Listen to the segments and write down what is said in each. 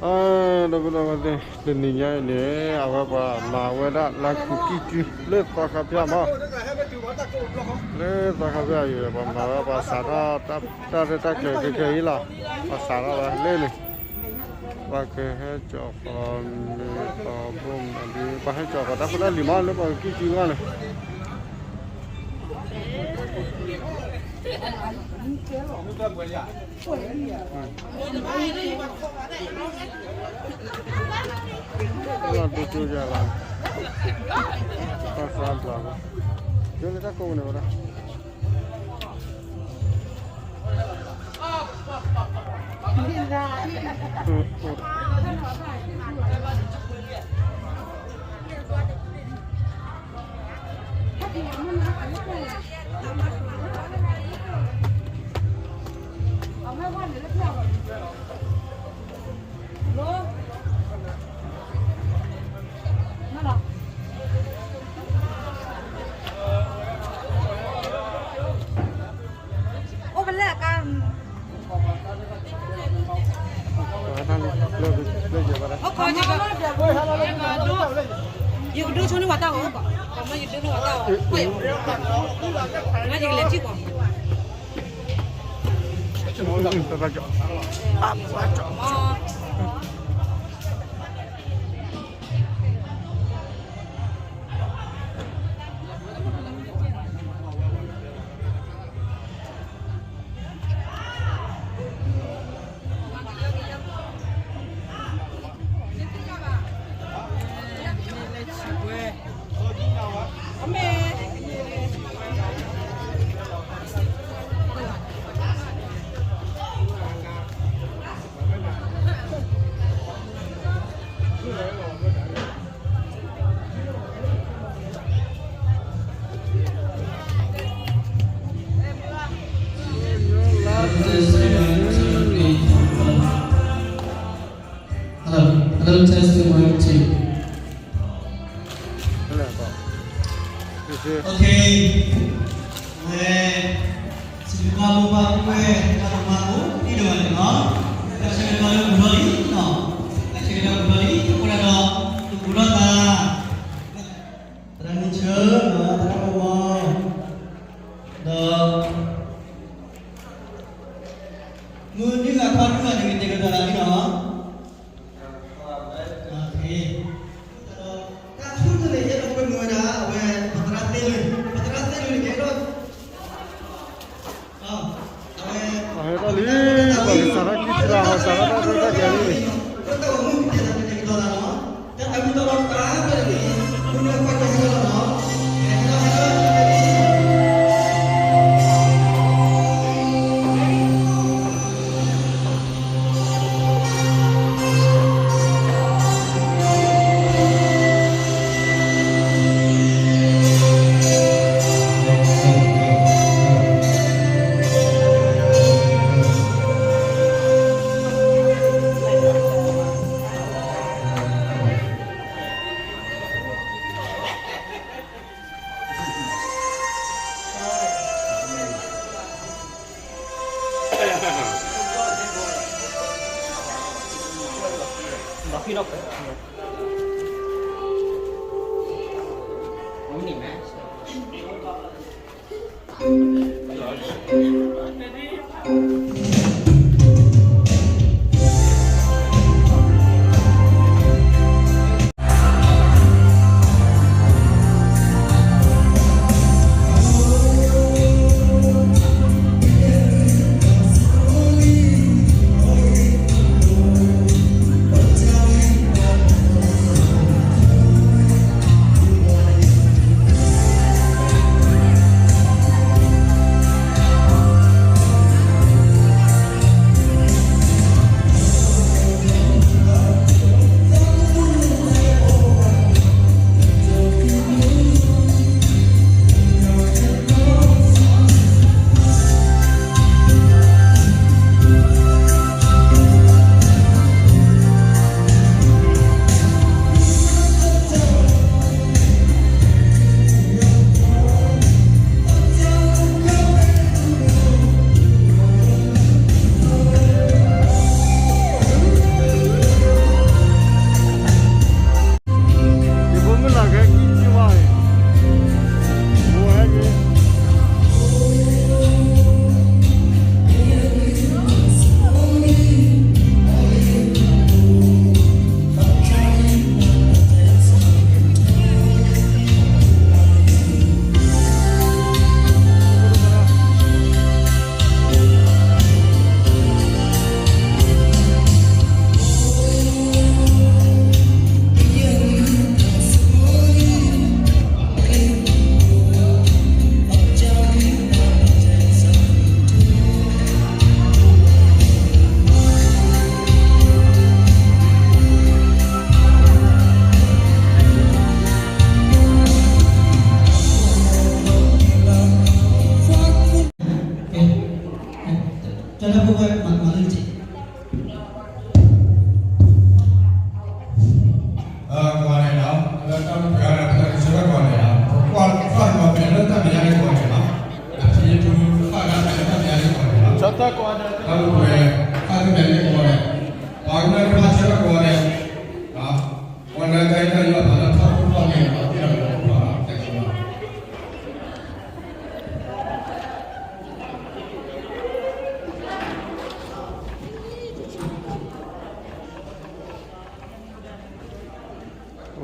အ ဒီပုၢ်ဒီဝဲၢ်သ့ၣ် တနံၤညါအံၤန့ၣ် အဝဲပှၤမၤဝဲဒၣ်လါခူးကံၢ်ကုလၢသီခါဖၠၣ်မး, လၢသီခါဖၠၣ်အံၤ ပှၤမၤဝဲပှၤစးထီၣ်တၢ်ရဲၣ်တၢ်ကျဲၤခဲခဲအံၤလီၤ, ပှၤစးထီၣ်ဝဲလၢန့ၣ်, ပှၤကဟဲကၠီၤဃီၤမ့ၤဃီၤဘိမ့ၤဒ် ပှၤဟဲကၠီၤဃီၤတၢ်ဖိတၢ်လံၤမး လၢပှၤကံၢ်ကုဂီၢ်န့ၣ် လီၤဒိကၠိယၤလီၤ, ပှၤသးပှၢ်, ယိလၢတၢ်ကိးန့ၣ်ဝဲဒၣ်, အိၣ်ဖဲလဲၣ်အကါ, ယကဒိဆိန့ၢ်ပှၤတၢ်ဂီၤ, ယကဒိဆိန့ၢ်ပှၤတၢ်ဂီၤ, ယကလဲၤထံၣ်ပှၤ Hello, hello, testing, one, two. Okay. ဝဲ စံးဘျုးဘၣ်မိၢ်ပၢ်ပုၢ်ဝဲၢ် တၢ်ကမၣ်အိၣ်ဒံးဒိၣ်မးန့ၣ်လီၤ. တၢ်ဆၢကတီၢ်လၢပူၤထီၣ်လံလီၤ. တၢ်ဆၢကတီၢ်ပူၤထီၣ်လံ အဃိဒၣ်ဒီး ပဘူၣ်ထီၣ်သး သရၣ်မုၣ်ဆၢ သရၣ်မုၣ်မီ ဒီး မုၢ်နွံဂၤခီဒူဂၤန့ၣ် ကတဲာ်ကတီၤသးလံလီၤ. တၢ်ဆူၣ်တလ့ၣ် ယဲၢ်ဒီးပှဲၤမုၢ်ဝဲဒၣ် အဝဲ ပသရၣ်သ့ၣ်လွံၢ်, ပသရၣ်သ့ၣ်လွံၢ်န့ၣ် ကဲထီၣ် အဝဲ ဟဲထီၣ်လံ, ပှၤကစးထီၣ်ကံၢ်ထံလီၤ, ပှၤစးထီၣ်တၢ်ရဲၣ်တၢ်ကျဲၤလံ, တၢ်တၢ်ဂီၤမုၢ်ကတဲာ်သးကတဲာ်ကတီၤသးလီၤ. တၢ်သးဝံၣ်တၢ်လီၢ်တကးဖဲန့ၣ် မုၢ်နွံဂၤခီကဟဲထီၣ်လီၤ. ဟဲထီၣ် ဟဲထီၣ် ဟဲထီၣ်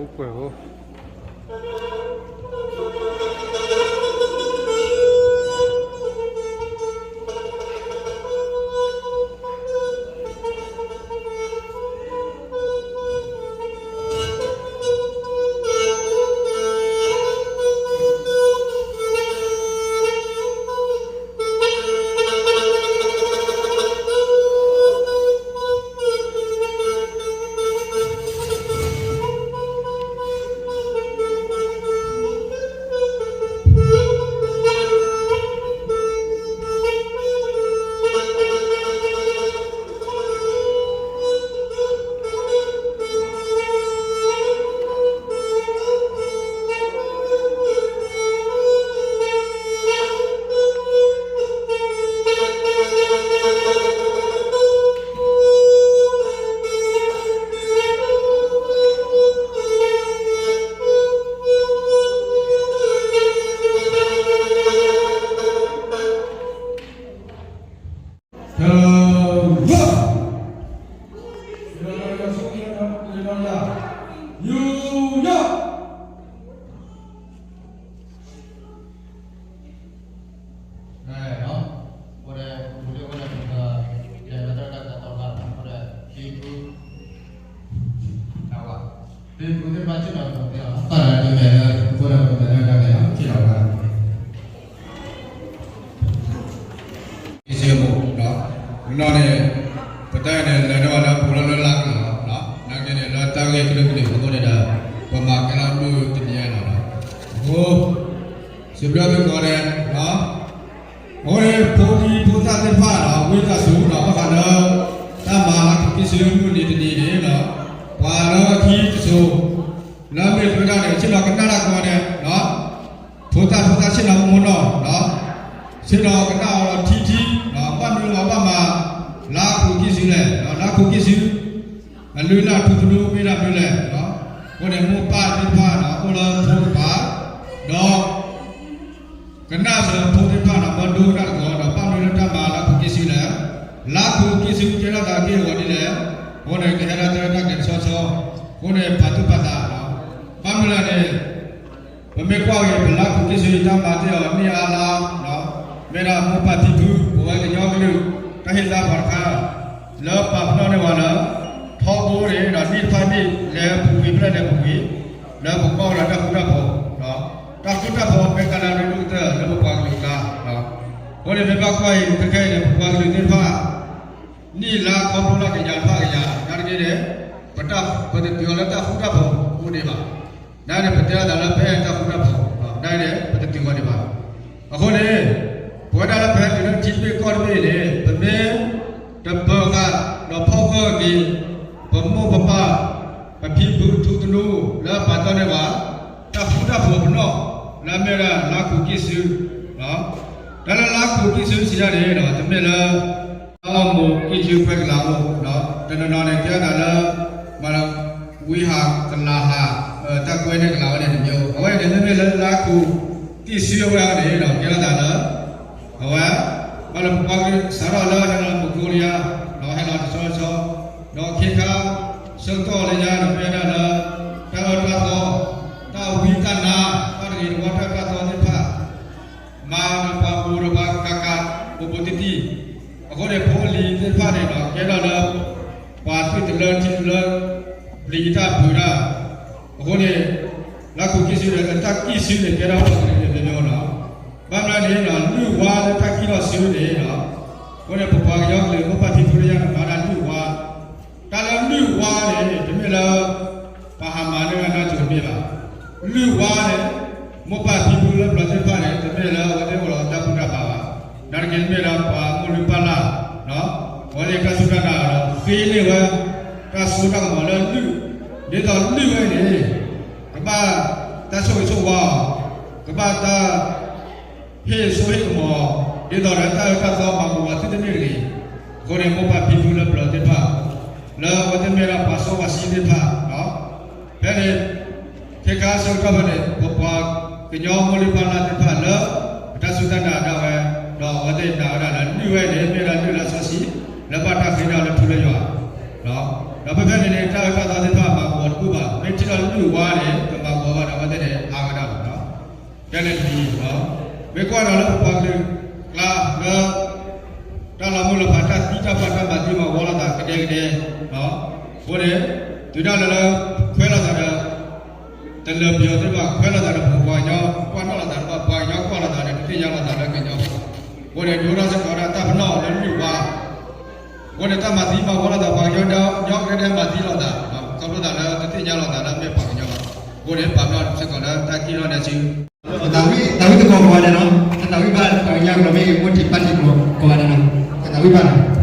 အိၣ်ပှဲၤဖိ ကစၢ်ယွၤ ကစၢ်ယွၤန့ၣ် ပတၢ်န့ၣ် လဲၤဒီးလၢပူၤလၢလၢလၢကလီၤ, နာ်က့န့ၣ် လၢတၢ်ဂ့ၢ်ကလုာ်ကလုာ်အဃိန့ၣ်ဒီး ပမၤကဲလီၤမုၢ်တနံၤအံၤလီၤ. အဃိ စံးဘျုးသကိးန့ၣ် အဃိန့ၣ် ဖိဒံဖိသၣ်သ့ၣ်တဖၣ်ဒီး ဝံသးစူၤဒီး ဘၣ်ဃးလၢ တၢ်မၤလၢခံဆံမုၢ်နံၤတနံၤန့ၣ် ပှၤလၢခံတစိၤ လၢမ့ၢ်တဝဲဒၣ်န့ၣ် ဆ့ၣ်နီၤကနၣ်တၢ်ကီန့ၣ် ဖိသၣ်ဖိသၣ်ဆ့ၣ်နီၤမိၢ်နီၢ် ဆ့ၣ်နီၤကနၣ်အီၤဒီးထံထံ ဘၣ်မနုၤလီၤဘၣ်မၤ လါခူးကံၢ်စုလဲၣ်, လါခူးကံၢ်စု အလုၢ်အလၢ်ထူသနူမ့ၢ်ဒၣ်မနုၤလဲၣ်, အဃိန့ၣ် မိၢ်ပၢ်သ့ၣ်တဖၣ်ဒီး အိၣ်လၢဖိကပၤ ဒီး ကနၣ်စၢၤဖိသ့ၣ်တဖၣ်ဒီး ပဒိကနၣ်တၢ်တကီဒီး ဘၣ်မနုၤလၢတၢ်မၤလါခူးကံၢ်စုလဲၣ်, လါခူးကံၢ်စုကဲထီၣ်သးက့ၢ်အဂီၤဒ်လဲၣ်, အဃိန့ၣ် ကဟဲဒၣ်တဲတၢ်ကျဲၤတဆီဆီ, အဃိန့ၣ် ပာ်သူၣ်ပာ်သးဒီး ဘၣ်မနုၤလဲၣ်န့ၣ် ပမ့ၢ်ကွၢ်က့ၤ ပလါခူးကံၢ်စုအံၤ တၢ်မၤတ့ၢ်အီၤန့ၢ်အါလါ, မ့ၢ်ဒၣ်မိၢ်ပၢ်ဖံဖု ပဝဲကညီကလုာ် တၢ်ဟ့ၣ်သါပှၤတခါ လၢပာ်ပနီၣ်န့ၢ်ဝဲလၢ ထီဘိန့ၣ်ဒီး နံၣ်တဖၣ်နံၣ် လဲၤပူၤကွံာ်ဖဲလဲၣ်လဲၤပူၤကွံာ် လၢပကိးလီၤတၢ်ဃူတၢ်ဖိး, တၢ်ဃူတၢ်ဖိးမ့ၢ်ကလၢဒိၣ်ကတၢၢ် လၢပပှၤကလုာ်အကျါ, အဃိန့ၣ် မ့ၢ်ဘၣ်ကွၢ်အံၤ ခဲခဲအံၤန့ၣ် ပပှၤကလုာ်သ့ၣ်တဖၣ် နံၣ်လါခီဖျိလၢကယၤတဖၣ်ကယၤ နာ်သက့န့ၣ် ပတတုၤအီၤလၢတၢ်ဃူတၢ်ဖိးအိၣ်န့ၣ်ဘၣ်. နာ်က့န့ၣ် ပတဲအသးလၢပအဲၣ်တၢ်ဃူတၢ်ဖိး, နာ်က့န့ၣ် ပတတုၤအီၤန့ၣ်ဘၣ်. အဃိန့ၣ် ပဝဲဒၣ်လၢပဟဲတုၤလၢထံတဘ့ၣ်ကီၢ်တဘ့ၣ်န့ၣ် ပမ့ၢ်တပၢၤဃာ်ဒီးဖီၣ်ဃာ်က့ၤ ပမိၢ်ပပၢ် ပဖံပဖုထူသနူ လၢပာ်တီၢ်န့ၢ်ပှၤ တၢ်ဃူတၢ်ဖိးပနီၣ် လၢအမ့ၢ်ဝဲဒၣ်လါခူးကံၢ်စု တၢ်လၢလါခူးကံၢ်စုစံးဒၣ်န့ၣ်ဒီး တမ့ၢ်လၢ တၢ်အိၣ်မူကံၢ်စုကွဲကလးအိၣ်, တနီၤနီၤန့ၣ် ကဲထီၣ်သးလၢ မၤလၢ ဝံဟးကလးဟး တၢ်ကွဲန့ၢ်ကလးဝဲန့ၣ်တမံၤ, အဝဲန့ၣ်မ့မ့ၢ်လၢလါခူးကံၢ်စုအဝဲအံၤန့ၣ်ဒီး ကဲထီၣ်သးလၢ အဝဲ ဘၣ်လၢပပှၤကလုာ်စးထီၣ်လၢဟဲလီၤမူကိလံယါ ဒီးဟဲလီၤတဆီတဆီ, ဒီးခ့ခါ ဆၢကတီၢ်လၢညါန့ၣ် မ့ၢ်ဝဲဒၣ်လၢ တၢ်အၢတၢ်သီ တၢ်ဝံတၢ်နါ တၢ်တဂ့ၤတဝါတၢ်အၢတၢ်သီသ့ၣ်တဖၣ် မၤဒီးပှၤဘူးဒီးပှၤကးကး ဘူးဘူးတံၢ်တံၢ်, အဃိန့ၣ် ဖိအလံၤသ့ၣ်တဖၣ်န့ၣ်ဒီး ကဲထီၣ်လၢ ပှၤသွံၣ်တလၢထံတလၢ ပျံၤတၢ်ဘုးတၢ်, အဃိန့ၣ် လၢခူးကံၢ်စုန့ၣ် တၢ်ကံၢ်စုန့ၣ် ကဲထီၣ်ပှၤကလုာ်န့ၣ် မ့ၢ်မ့ၢ်လီၤ. ဘၣ်မနုၤန့ၣ်ဒီး လုၢ်ဝါလၢတၢ်ကံၢ်ထီၣ်စုန့ၣ်ဒီး အဃိန့ၣ် ပပှၤကညီကလုာ် မိၢ်ပၢ်ဖံဖုလၢညါန့ၣ် မၤဒၣ်လုၢ်ဝါ တၢ်လၢလုၢ်ဝါန့ၣ် တမ့ၢ်လၢ ပှၤဟးမၤန့ၢ်ဝဲနါစိၤတမ့ၢ်ဘၣ်. လုၢ်ဝါန့ၣ် မိၢ်ပၢ်ဖံဖုလၢပျၢၤသ့ၣ်တဖၣ်န့ၣ် တမ့ၢ်လၢအဝဲသ့ၣ်အိၣ်ဒီးတၢ်ဘူၣ်တၢ်ဘါဘၣ်. နာ်သက့ တမ့ၢ်လၢပှၤမိၢ်လုၢ်ပၢ်လၢ် အဝဲသ့ၣ်တၢ်စူၢ်တၢ်နာ်ဒီး ဃ့န့ၢ်ဝဲ တၢ်စိတၢ်ကမီၤလၢလုၢ်, ဒ်သိးလုၢ်ဝဲန့ၣ် ကဘၣ်တၢ်ဆိၣ်ဂ့ၤဆိၣ်ဝါအီၤ, ကဘၣ်တၢ် ဟ့ၣ်စိဟ့ၣ်ကမီၤ, ဒ်သိးဒီးတၢ်အၢတၢ်သီမၤဘူးဝဲသုတန့ၢ်တဂ့ၤ. အဃိန့ၣ် မိၢ်ပၢ်ဖံဖုလၢပျၢၤသ့ၣ်တဖၣ်, လၢအဝဲသ့ၣ်မ့ၢ်ဒၣ်ပှၤစီပှၤဆှံသ့ၣ်တဖၣ်, ဖဲန့ၣ် ခဲခါဆၢကတီၢ်ဖဲန့ၣ် ပပှၤကညီမိၢ်လုၢ်ပၢ်လၢ်သ့ၣ်တဖၣ်လၢ ပတၢ်စူၢ်တၢ်နာ်ဒၣ်ဝဲ, ဒီးအဝဲသ့ၣ်နာ်ဝဲဒၣ်လၢလုၢ်ဝဲန့ၣ် မ့ၢ်ဒၣ်လုၢ်လၢစီဆှံ, လၢဘၣ်တၢ်ဃ့ဒၣ်လၢထူလၢယွၤ, ဒီးဖဲဖဲန့ၣ်န့ၣ် တၢ်အၢတၢ်သီသ့ၣ်တဖၣ်မၤဘူးအီၤတဘူၣ်ဘၣ်. မ့ၢ်ထံၣ်လီၤ မုၢ်ဝါန့ၣ် ကဘၣ်ဂီၤဘၣ်ဒီး အဝဲသ့ၣ်န့ၣ် အါဝဲဒၣ်လီၤ. ကဲန့ၣ်တမံၤ, မ့ၢ်ကွၢ်ဒီးလၢပပှၤကလုာ်ကျါလၢ တၢ်လီၤမုၢ်လီၤဖး တၢ်သံတၢ်ပှၢ်တၢ်မၤသံမၤဝီလိာ်သးကဒဲကဒဲ, အဃိန့ၣ် တုၤဒၣ်လဲာ်လၢ ခွဲးလိာ်သးဒီး တလၢပယီၤသ့ၣ်တဖၣ် ခွဲးလိာ်သးဒီးပှၤကညီ ကွၢ်နီၣ်လိာ်သးတဖၣ် ပှၤကညီကွၢ်လိာ်သးန့ၣ် တသ့ၣ်ညါလိာ်သးလၢကညီဘၣ်. အဃိန့ၣ် ဒုးအိၣ်ထီၣ်စ့ၢ်ကီးဝဲဒၣ်တၢ်ပနီၣ်လၢမုၢ်ဝါ အဃိန့ၣ် တၢ်မၤသံမၤဝီလိာ်သး ပှၤကညီဒီး ကညီကဒဲကဒဲမၤသံလိာ်သး, ခီဖျိသးလၢတသ့ၣ်ညါလိာ်သးလၢမ့ၢ်ပှၤကညီဘၣ်. အဃိန့ၣ် ပာ်ဖျါစ့ၢ်ကီးလၢတၢ်ကံၣ်လီၢ်န့ၣ်စု သးဝံၣ်သကိးကိးဂၤဒဲးနီၤ, သးဝံၣ်ဘၣ်ပှၤကညီကလီၤမ့ၢ်ဂ့ၤ အိၣ်တံၤပၣ်တံၤကိးဂၤဒဲးနီၤ, သးဝံၣ်ဘၣ်နီၤ.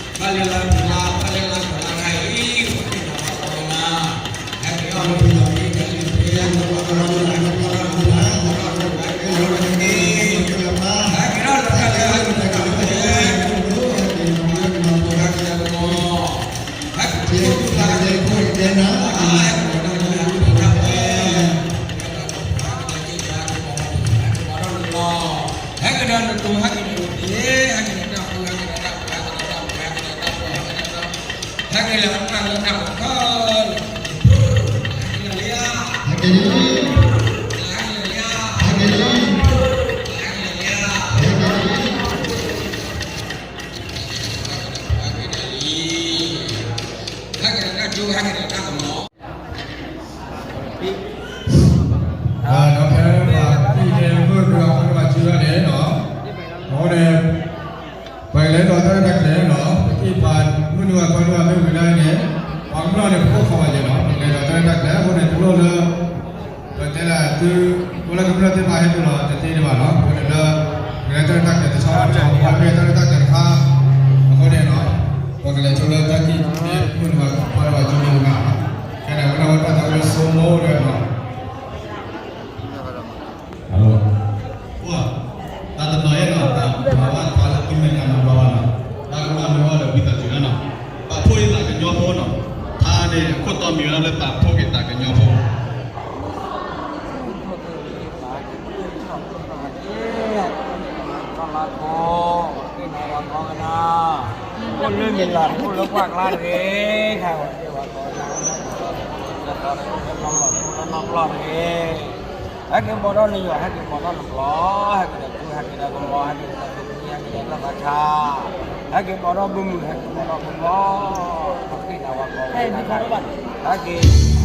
ဟဲက့ၤလံ, ဟဲက့ၤလံ, ဟဲက့ၤလံ, ဟဲက့ၤလံ, ဟဲက့ၤလံ.ဒီးဖဲပှၤသံၣ်ဟဲမုၢ်နွံဂၤခွါနွံဂၤစုဒၣ်န့ၣ်နီၤ, အဃိန့ၣ် ပှၤကလဲၤဒီးတၢ်ရဲၣ်တၢ်ကျဲၤနီၤ, ပသံၣ်ပှၤမုၢ်နွံဂၤခွါနွံဂၤမ့ၢ်ဝံၤဒၣ်န့ၣ်, ပှၤကမျၢၢ်န့ၣ် ပကိးခီဘၣ်ယဲနီၤ, ပကလဲၤဒီးတၢ်ရဲၣ်တၢ်ကျဲၤ အဃိန့ၣ် တလိၣ်လၢ ပတဲလၢသု အိၣ်လၢကမျၢၢ်သ့ၣ်တဖၣ်ဟဲတုၤလီၤတသ့ဒံးဘၣ်နီၤ, အဃိန့ၣ်လၢ ပကလဲၤတၢ်ရဲၣ်တၢ်ကျဲၤတဆီဘၣ်တဆီ ပှၤမ့ၢ်တၢ်ရဲၣ်တၢ်ကျဲၤတခါ, အဃိန့ၣ်နီၤ, ပှၤကလဲၤဆိလၢတၢ်သံၣ်သ့ၣ်မုၢ်နွံဂၤခွါနွံဂၤစုမ့ၢ်ဝံၤဒၣ်နီၤ, ခဲန့ၣ် အဝဲဒၣ်ဝဲတၢ်သးဝဲလၢစိမိၣ်ဒီးနီၤ တၢ်တနီၤယဲနီၤ, တၢ်မၤဘၣ်တၢ်လၢသုမဲာ်ညါနီၤဘျီဘၣ်နီၤ, တၢ်ကမၣ်မ့ၢ်ဝဲဒီးဝံသးစူၤလီၤနီၤ, ပာ်ဖှိၣ်ယသးကညီဖိနီၤ, ထါန့ၣ်အခိၣ်တီမံၤဝဲဒၣ်လၢပာ်ဖှိၣ်က့ၤသးကညီဖိ အိၣ်လၢမုၢ်လၢ်အိၣ်လၢပှၢ်ကျါတဂ့ၤ, နီၢ်ဘျီတဂ့ၤ, ဟဲက့ၤဘီၣ်ထီၣ်နယွၤ ဟဲက့ၤဘီၣ်ထီၣ်နပျီ, ဟဲက့ၤဒီးထူ ဟဲက့ၤဒီးကမီၤ ဟဲက့ၤဒီးကမီၤ ဟဲက့ၤဒီးတၢ်ဘါဆါ, ဟဲက့ၤဘီၣ်ထီၣ်ဘုမုၢ် ဟဲက့ၤဘီၣ်ထီၣ်ဘုမီၤ, ပဃ့နၤဝဲကီး ဟဲက့ၤ